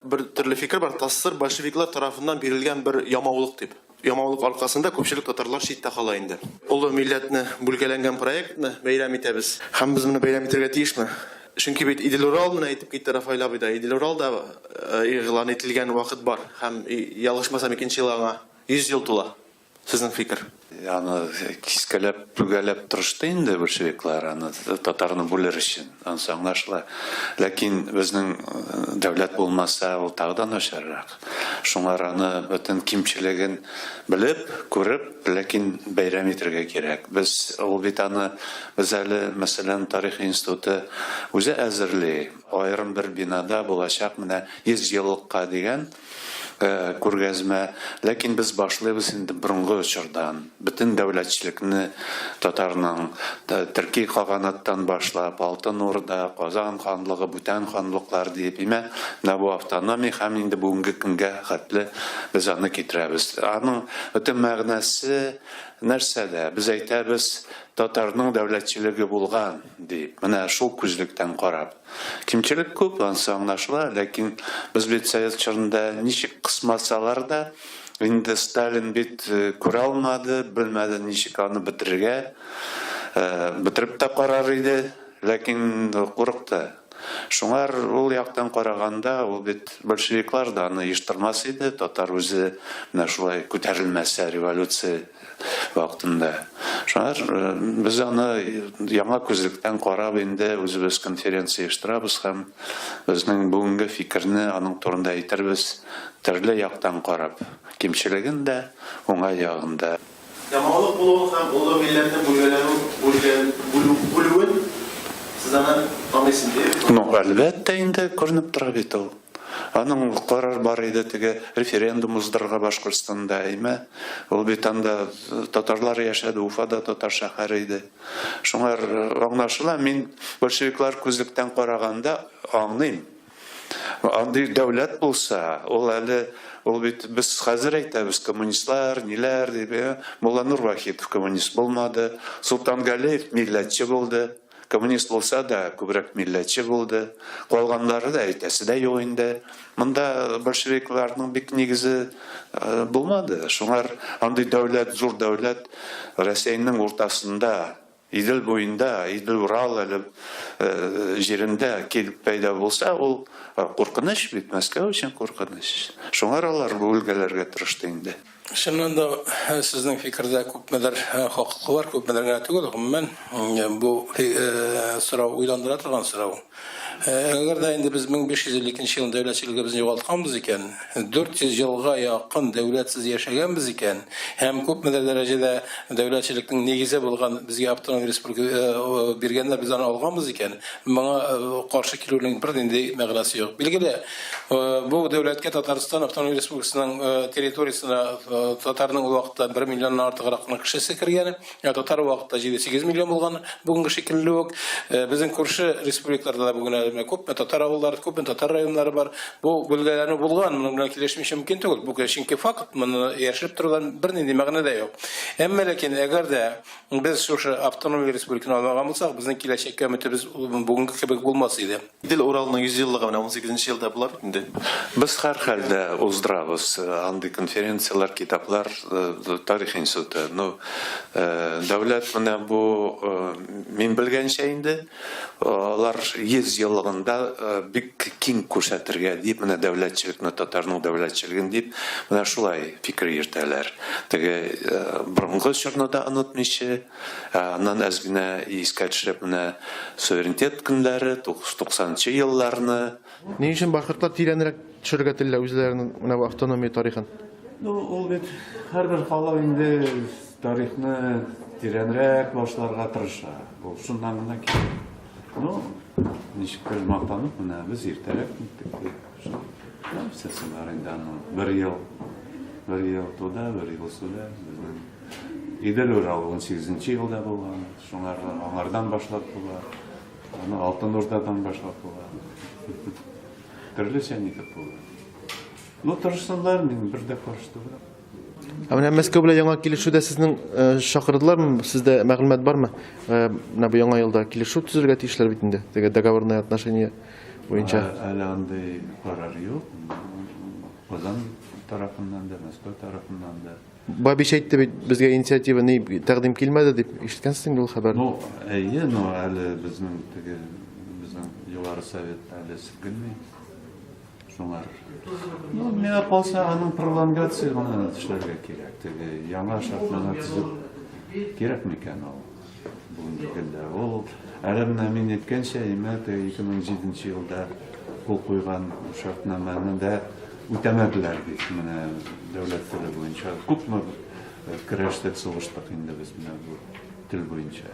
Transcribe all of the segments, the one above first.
Бер төрле фикер бар, ТАССР большевиклар тарафыннан бирелгән бер ямаулык дип. Ямаулык аркасында күпчелек татарлар читтә кала инде. Олы милләтне бүлгәләнгән проектны бәйрәм итәбез. Һәм без моны бәйрәм итәргә тиешме? Чөнки бит Идел-Урал, менә әйтеп китте Рафаэль абый да, Идел-Урал да игълан ителгән вакыт бар һәм, ялгышмасам, икенче ел аңа 100 ел тула. Сезнең фикер? Аны кискәләп, бүгәләп тырышты инде большевиклар, аны татарны бүлер өчен. Анысы аңлашыла. Ләкин безнең дәүләт булмаса, ул тагы да начаррак. Шуңар аны бөтен кимчелеген белеп, күреп, ләкин бәйрәм итәргә кирәк. Без ул бит аны, без әле, мәсәлән, тарих институты үзе әзерли, аерым бер бинада булачак менә 100 еллыкка дигән күргәзмә. Ләкин без башлыйбыз инде борынгы чордан. Бөтен дәүләтчелекне татарның төрки каганаттан башлап, Алтын Урда, Казан ханлыгы, бүтән ханлыклар диеп, имә, менә бу автономия һәм инде бүгенге көнгә хәтле без аны китерәбез. Аның бөтен мәгънәсе нәрсәдә? Без әйтәбез, татарның дәүләтчелеге булган дип. Менә шул күзлектән карап. Кимчелек күп, анысы аңлашыла, ләкин без бит совет чорында ничек кысмасалар да, инде Сталин бит э, күрә алмады, белмәде ничек аны бетерергә. Э, бетереп тә карар иде, ләкин курыкты. Шуңар ул яктан караганда, ул бит большевиклар да аны оештырмас иде, татар үзе менә шулай күтәрелмәсә революция вакытында. Шуңа э, без аны яңа күзлектән карап инде үзебез конференция оештырабыз һәм безнең бүгенге фикерне аның турында әйтербез төрле яктан карап, кимчелеген дә, уңай ягын да. Ямаулык булуын һәм олы милләтне бүлгәләнү, бүлгән, бүлү, бүлүен сез аны таныйсыз, диеп? Ну, әлбәттә инде, күренеп тора бит ул. Аның карар бар иде теге референдум уздырырга Башкортстанда, әйме? Ул бит анда татарлар яшәде, Уфа да татар шәһәре иде. Шуңар аңлашыла, мин большевиклар күзлектән караганда аңлыйм. Андый дәүләт булса, ул әле ул бит без хәзер әйтәбез коммунистлар, ниләр дип, Мулланур Вахитов коммунист булмады, Солтангалиев милләтче булды. Коммунист булса да, күбрәк милләтче булды. Калганнары да әйтәсе дә юк инде. Монда большевикларның бик нигезе э, булмады. Шуңар андый дәүләт, зур дәүләт Рәсәйнең уртасында, Идел буенда, Идел-Урал әле э, җирендә килеп пәйда булса, ул э, куркыныч бит, Мәскәү өчен куркыныч. Шуңар алар бүлгәләргә тырышты инде. Чыннан да, сезнең фикердә күпмедер хаклык бар, күпмедер генә түгел, гомумән, бу сорау уйландыра торган сорау. Әгәр дә инде без 1552 елны дәүләтчелегебезне югалтканбыз икән, 400 елга якын дәүләтсез яшәгәнбез икән, һәм күпмедер дәрәҗәдә дәүләтчелекнең нигезе булган безгә автономия республика биргәннәр, без аны алганбыз икән, моңа каршы килүнең бернинди мәгънәсе юк. Билгеле, Бу дәүләткә Татарстан автономия республикасының территориясенә татарның ул вакытта 1 миллионнан артыграк кешесе кергән. Ә татар ул вакытта 7-8 миллион булган, бүгенге шикелле үк. Безнең күрше республикаларда да бүген әле күпме татар авыллары, күпме татар районнары бар. Бу бүлгәләнү булган, моның белән килешмичә мөмкин түгел. Бу чөнки факт, моны яшереп торудан бернинди мәгънә дә юк. Әмма ләкин әгәр дә без шушы автономия республиканы алмаган булсак, безнең киләчәккә өметебез бүгенге кебек булмас иде. Идел-Уралның 100 еллыгы менә 18 нче елда була бит инде. Без һәрхәлдә уздырабыз андый конференцияләр, китаплар, тарих институты. Ну, дәүләт менә бу, мин белгәнчә инде, алар 100 еллыгында бик киң күрсәтергә дип, менә дәүләтчелекне, татарның дәүләтчелеген дип, менә шулай фикер йөртәләр. Теге борынгы чорны да онытмыйча, Ә аннан әз генә искә төшереп, менә суверенитет көннәре, 90 нчы елларны. Ни өчен башкортлар тирәнрәк төшерергә телиләр үзләренең менә бу автономия тарихын? Ну, ул бит һәрбер халык инде тарихны тирәнрәк башларга тырыша. Ул шуннан гына килә. Ну, ничектер мактанып, менә без иртәрәк киттек дип. Шул. Нәрсәсе бар инде аның? Бер ел, бер ел туда, бер ел суда безнең Идел Урал 18 елда булган, шуңар аңардан башлап була. Аны Алтын Урдадан башлап була. Төрлечә нитеп була. Ну, тырышсыннар, мин бер дә каршы түгел. Ә менә Мәскәү белән яңа килешүдә сезнең э, чакырдылармы? Сездә мәгълүмат бармы? Э, менә бу яңа елда килешү төзергә тиешләр бит инде. Теге договорное отношение. буенча? Әле андый карар юк. Казан тарафыннан да, Мәскәү тарафыннан да. Бабич әйтте бит, безгә инициатива ни тәкъдим килмәде дип, ишеткәнсез инде ул хәбәрне. Ну, әйе, но әле безнең теге безнең Югары Совет әле селкенми. Шуңар. Ну, миңа калса, аның пролонгация гына эшләргә кирәк. Теге яңа шартнама төзеп кирәк микән ул бүгенге көндә? Ул әле менә мин әйткәнчә, имә теге 2007 елда кул куйган шартнаманы да үтәмәделәр бит. Менә дәүләт теле буенча күпме көрәштек, сугыштык инде без менә бу тел буенча.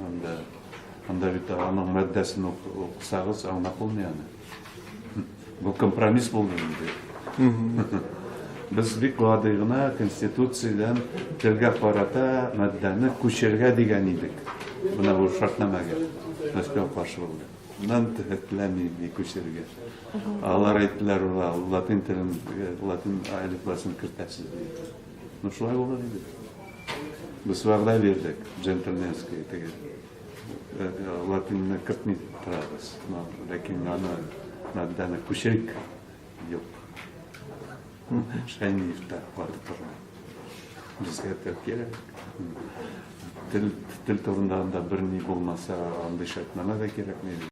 Анда анда бит аның маддәсен укысагыз, аңлап булмый аны. Бу компромисс булды инде. Без бик гади гына Конституциядән телгә карата маддәне күчерергә дигән идек. Менә бу шартнамәгә Мәскәү каршы булды. Моннан теләми ни күчерергә. Алар әйттеләр, ура, латин телен, латин әлифбасын кертәсез дип. Ну шулай булды инде. Без вәгъдә бирдек, джентльменский теге. Латинны кертми торабыз. Ләкин аны маддәне күчерик. Юк. Шәймиев та каты тора. Безгә тел кирәк. Тел, тел турында анда берни булмаса, андый шартнама да кирәкми.